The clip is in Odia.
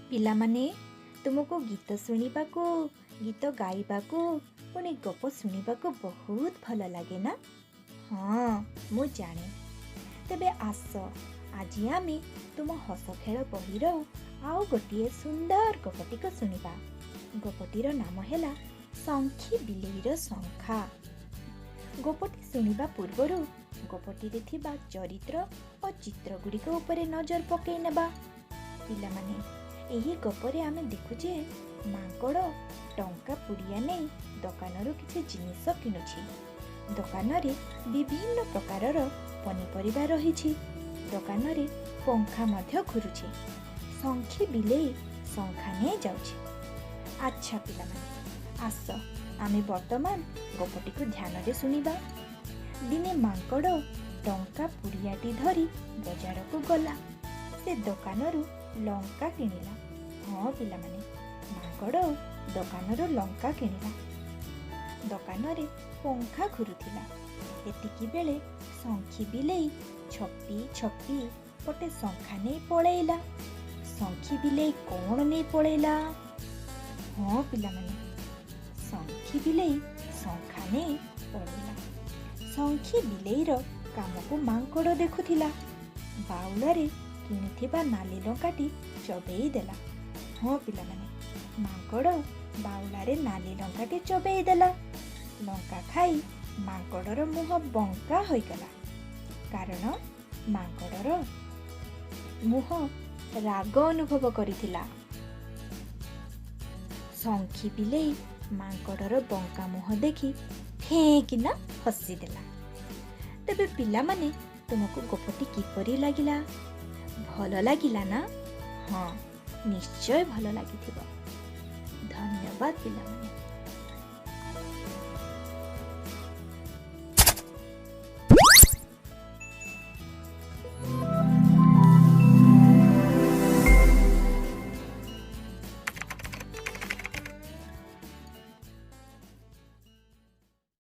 ପିଲାମାନେ, ତୁମକୁ ଗୀତ ଶୁଣିବାକୁ, ଗୀତ ଗାଇବାକୁ, ପୁଣି ଗପ ଶୁଣିବାକୁ ବହୁତ ଭଲ ଲାଗେ ନା? ହଁ, ମୁଁ ଜାଣେ। ତେବେ ଆସ, ଆଜି ଆମେ ତୁମ ହସ ଖେଳ ବହିର ଆଉ ଗୋଟିଏ ସୁନ୍ଦର ଗପଟିକୁ ଶୁଣିବା। ଗପଟିର ନାମ ହେଲା ଶଙ୍ଖୀ ବିଲେଇର ଶଙ୍ଖା। ଗପଟି ଶୁଣିବା ପୂର୍ବରୁ ଗପଟିରେ ଥିବା ଚରିତ୍ର ଓ ଚିତ୍ରଗୁଡ଼ିକ ଉପରେ ନଜର ପକାଇ ନେବା। ପିଲାମାନେ, ଏହି ଗପରେ ଆମେ ଦେଖୁଛେ ମାଙ୍କଡ଼ ଟଙ୍କା ପୁଡ଼ିଆ ନେଇ ଦୋକାନରୁ କିଛି ଜିନିଷ କିଣୁଛି। ଦୋକାନରେ ବିଭିନ୍ନ ପ୍ରକାରର ପନିପରିବା ରହିଛି। ଦୋକାନରେ ପଙ୍ଖା ମଧ୍ୟ ଘୁରୁଛି। ଶଙ୍ଖୀ ବିଲେଇ ଶଙ୍ଖା ନେଇ ଯାଉଛି। ଆଚ୍ଛା ପିଲାମାନେ, ଆସ ଆମେ ବର୍ତ୍ତମାନ ଗପଟିକୁ ଧ୍ୟାନରେ ଶୁଣିବା। ଦିନେ ମାଙ୍କଡ଼ ଟଙ୍କା ପୁଡ଼ିଆଟି ଧରି ବଜାରକୁ ଗଲା। ସେ ଦୋକାନରୁ ଲଙ୍କା କିଣିଲା। ହଁ ପିଲାମାନେ, ମାଙ୍କଡ଼ ଦୋକାନରୁ ଲଙ୍କା କିଣିଲା। ଦୋକାନରେ ପଙ୍ଖା ଘୁରୁଥିଲା। ଏତିକି ବେଳେ ଶଙ୍ଖୀ ବିଲେଇ ଛପି ଛପି ଗୋଟେ ଶଙ୍ଖା ନେଇ ପଳେଇଲା। ଶଙ୍ଖୀ ବିଲେଇ କ'ଣ ନେଇ ପଳେଇଲା? ହଁ ପିଲାମାନେ, ଶଙ୍ଖୀ ବିଲେଇ ଶଙ୍ଖା ନେଇ ପଳେଇଲା। ଶଙ୍ଖୀ ବିଲେଇର କାମକୁ ମାଙ୍କଡ଼ ଦେଖୁଥିଲା। ବାଉଳାରେ କିଣିଥିବା ନାଲି ଲଙ୍କାଟି ଚବେଇ ଦେଲା। ହଁ ପିଲାମାନେ, ମାଙ୍କଡ଼ ବାଉଳାରେ ନାଲି ଲଙ୍କାଟି ଚବେଇ ଦେଲା। ଲଙ୍କା ଖାଇ ମାଙ୍କଡ଼ର ମୁହଁ ବଙ୍କା ହୋଇଗଲା, କାରଣ ମାଙ୍କଡ଼ର ମୁହଁ ରାଗ ଅନୁଭବ କରିଥିଲା। ଶଙ୍ଖୀ ବିଲେଇ ମାଙ୍କଡ଼ର ବଙ୍କା ମୁହଁ ଦେଖି ଫେଁକିନା ହସିଦେଲା। ତେବେ ପିଲାମାନେ, ତୁମକୁ ଗପଟି କିପରି ଲାଗିଲା? ଭଲ ଲାଗିଲା ନା? ହଁ, ନିଶ୍ଚୟ ଭଲ ଲାଗିଥିବ। ଧନ୍ୟବାଦ ପିଲାମାନେ।